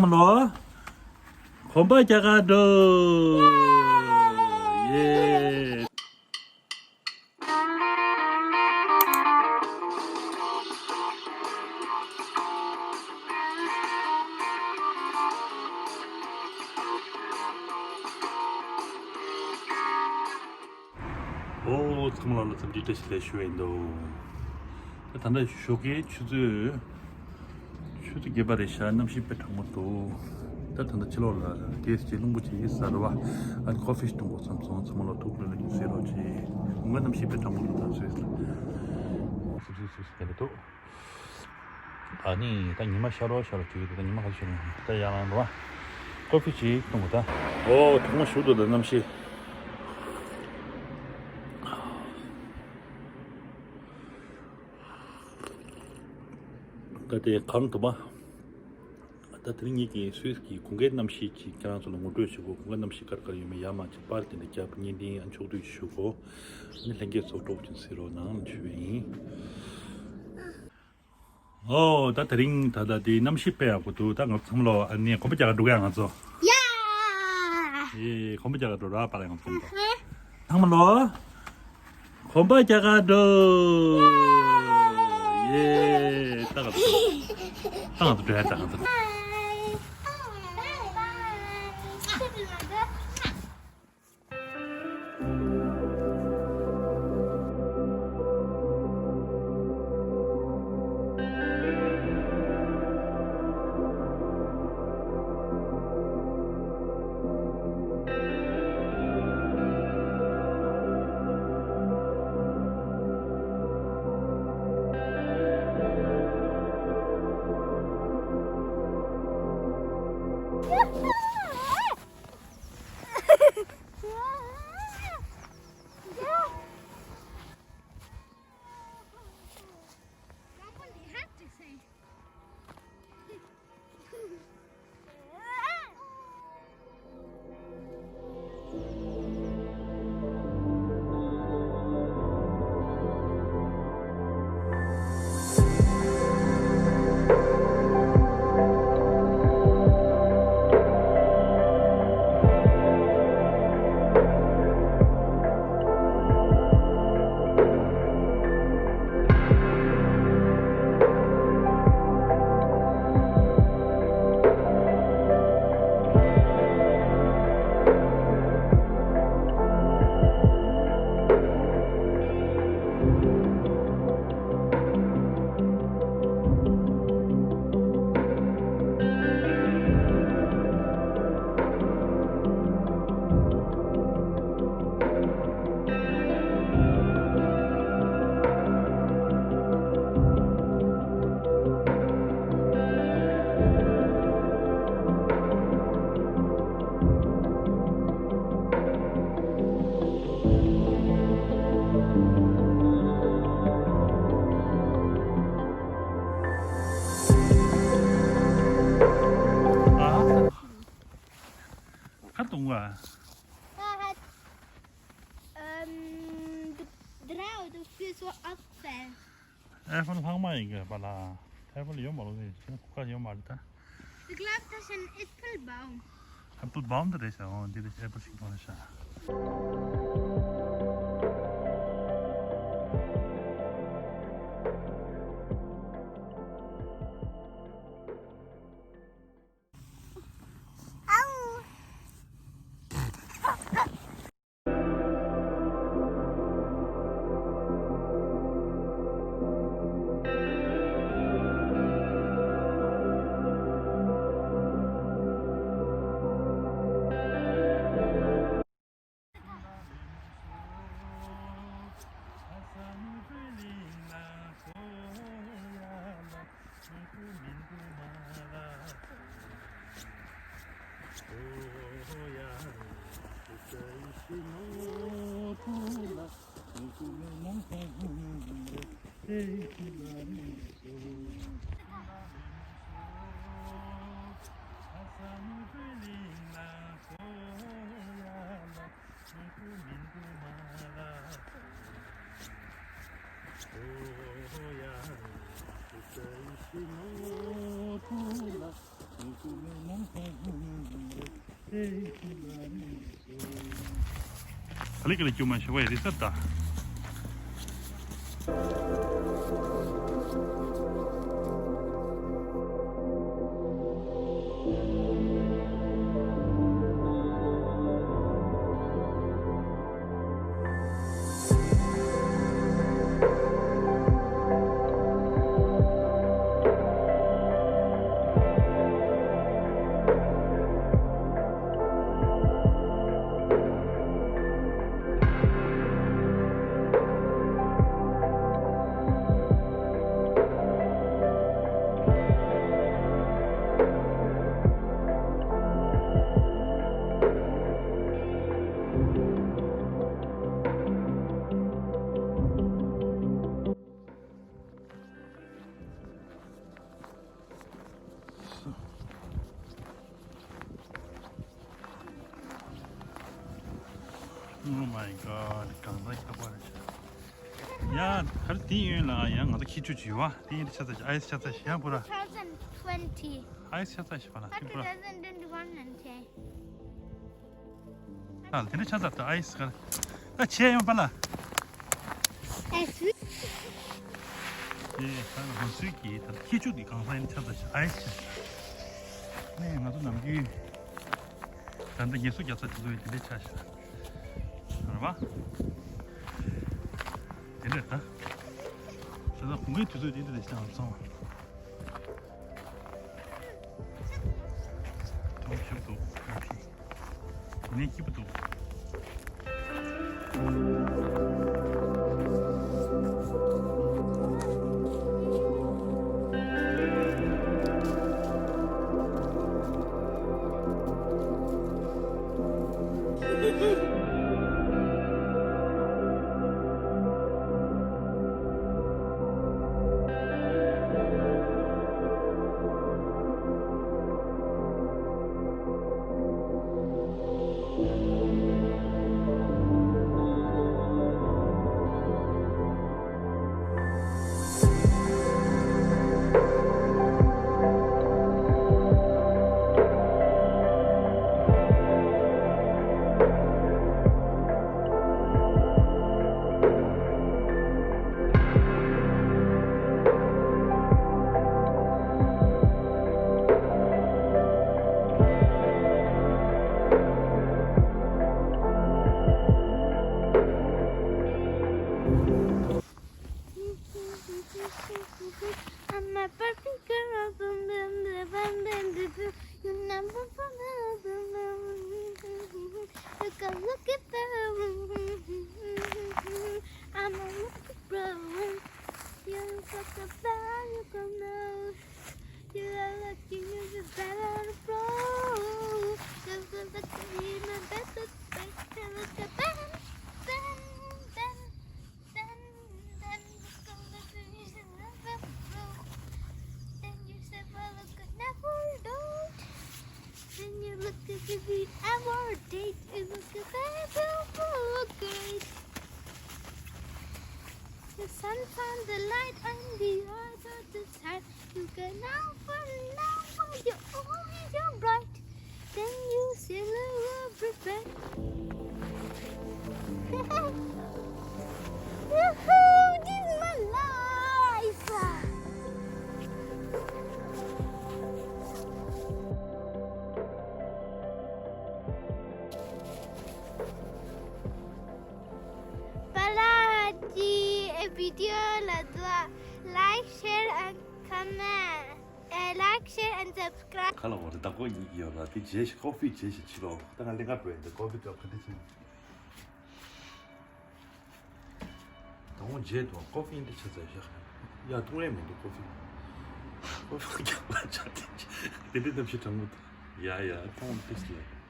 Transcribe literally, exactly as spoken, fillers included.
ལོ། གོམ་པ་རྒྱག་ག་འགྲོ། ཡེ། ཨོ། ཚང་མ་ལ་འཚམས་འདྲི་བཀྲ་ཤིས་བདེ་ལེགས་ཞུ་ཡིན་འདུག་ད་ད་ལྟ་ཞོགས་ཀའི་ཆུ་ཚོད། ཆུ་ཚོད་བརྒྱད་པ་རེད་ཤག་གནམ་གཤིས་དཔེ་གྲང་མོ་འདུག་ད་ད་ལྟ་ཕྱི་ལོགས་ལ་དེའི་རྗེས་རླུང་བུ་ཅིག་ཟ་ར་བ། ཨ་ནི་ཀོ་ཕི་ཞིག་འཐུང་དགོས་བསམ་སོང་། ཚང་མ་ལ་ཐུགས་ཁུར་ལ་ཉིན་ཟེར་རོགས་གྱིས། དགུན་ཁ་གནམ་གཤིས་དཔེ་གྲང་མོ་འདུག་ད་སུད་སི་ལ། སུད་སི་སུད་སི་དེ་འདྲ་འདུག་ཨ་ནི་ད་ཉི་མ་ཤར་རོ་ཤར་རོ་བྱེད་ཀྱི་འདུག་ད་ཉི་མ་ག་ཚོད་ཤར་རོ། ད་ཡར་ལངས་འགྲོ་བ། ཀོ་ཕི་ཅིག་འཐུང་དགོས་ད། ཨོ། གྲང་མོ་ཞེ་པོ་འདུག་ད་གནམ་གཤིས། ད་དེ་གང་འདུག་པ། ད་དེ་རིང་ངེད་ཀྱིས་སུད་སི་གི་དགུན་ཁའི་གནམ་གཤིས་ཅིག་ཁྱེད་རང་ཚོ་ལ་ངོ་སྤྲོད་ཞུ་གོ། དགུན་ཁའི་གནམ་གཤིས་ག་རེ་ག་རེ་ཡོད་མེད། ཡར་མར་ཅིག་པར་དེ་འདྲ་རྒྱབ། བརྙན་འཕྲིན་ཨ་ཕྱོགས་བསྡུས་ཅིག་ཞུ་གོ། ཨ་ནི་ལྷན་རྒྱས་ཚོ་སྤྲོ་པོ་ཅིག་གཟིགས་རོགས་གནང་ཞུ་བ་ཡིན། ཨོ། ད་དེ་རིང་ད་ལྟ་དེ་གནམ་གཤིས་དཔེ་ཡག་པོ་འདུག་ད་ང་ཚང་མ་ལོ་ཨ་ནི་གོམ་པ་རྒྱག་ག་འགྲོ་ག་ང་ཚོ། ཡ། ཨེ། གོམ་པ་རྒྱག་ག་འགྲོ་ར་པ་ར་ང་ཚོ་འགྲོ། ཚང་མ་ལོ། གོམ་པ་རྒྱག་ག་འགྲོ། ཡེ། ད་ག་ད་ང་ཚོ་འགྲོ་ཡ། ད་ང་ཚོ། ག་དུང་བ། ཨམ། འདི་འདི་ར་འོ་དུ་ཕི་སོ་ཨབ་ཕེ། ཨེ་ཕལ་ལྷག་མ་ཡིན་གི་པ་ལ། ཨེ་ཕལ་ཡོད་མ་རེད། ཁྱེད་ཁུག་ཁ་ཡོད་མ་རེད་ད། Ich glaube, das ist ein Äpfelbaum. ཨེ་ཕལ་བྷའུམ་དེ་རེད་ཤག་འོ་འདི་རེད། ཨེ་ཕལ་ཤིང་ཐོག་རེད་ཤག་ག་ལེ་ག་ལེ་སྐྱོ་མ་ཤི་བའི་རི་སར་ད། Oh my god, གང་ལྟར་ཁྱད་པར་རེད། ཡ། ཧར་དེ་ཡོན་ལ་ཡང་ང་ཚོ་ཁྱི་ཆུ་བྱི་བ་དེ་ཡིན་ཆ་ཚ་ཞིག་ཨའི་སི་ཆ་ཚ་ཞིག་ཡང་པུ་ར། Two thousand twenty. ཨའི་སི་ཆ་ཚ་ཞིག་པ་ལ་ཁྱི་པུ་ར། Two thousand twenty-one and ten. ཨ་དེ་འདྲ་ཆ་ཚ་ད་ཨའི་སི་ག་ད་ཆེ་ཡོང་པ་ལ། ཨའི་སི། ཨེ་ད་ང་ཚོའི་གི་ད་ཁྱི་ཆུ་དེ་གང་ས་ཡིན་ཆ་ཚ་ཞིག་ཨའི་སི་ཆ་ནས་ང་ཚོ་ནམ་རྒྱུན། ད་ལྟ་ངལ་གསོ་རྒྱག་ས་དེ་ཚོ་ཡི་དེ་འདྲའི་ཆ་ཞིག་རེད་པ། དེ་འདྲ་ད། ད་ལྟ་གུང་གི་དུས་ཚོད་དེ་འདྲ་རེད་ཤག་ཚང་མ། དུང་ཞིག་འདུག་ཨ་ཕི། ངས་སྐྱིད་པོ་འདུག I'm a perfect girl. Bum, bum, bum, bum, bum, bum, bum. You number one. Look at, look at that. I'm a little brown. You got the bad, you got no. You are lucky, you be better, bro. You feel like you need my best, best, best, best, best, best. Then, then, then you say, "Well, look at that, don't." Then you look at the ever date, you look at that, oh, great. The sun found the light and the earth at the time. You can now find now for your own your bright. Then you say, "Love, prepare." Woohoo! This is my life! Palaji, a video la dua. Like, share and comment. Eh, like, share and subscribe. ཁ་ལ་འོ་རེ་ད་ཀོ་ཡིག་ཡོད་ལ་དེ་རྗེས་ཤིག་ཀོ་ཕི་རྗེས་ཤིག་ཕྱི་ལོག་ད་ང་ལེན་ག་བྲོས་འདི་ཀོ་ཕི་ཀོ་ཕི་དེ་ཕྱིན། ད་འོ་རྗེས་དུ་ཀོ་ཕི་འདི་ཆ་ཚ་ཤག་ཡ་ཐུང་རེ་མི་འདུག་ཀོ་ཕི། ཀོ་ཕི་རྒྱག་པ་ཆ་དེ་དེ་འདྲའི་གནམ་གཤིས་གྲང་མོ་དུ་ཡ་ཡ་ཐོང་ཏིས་ལ།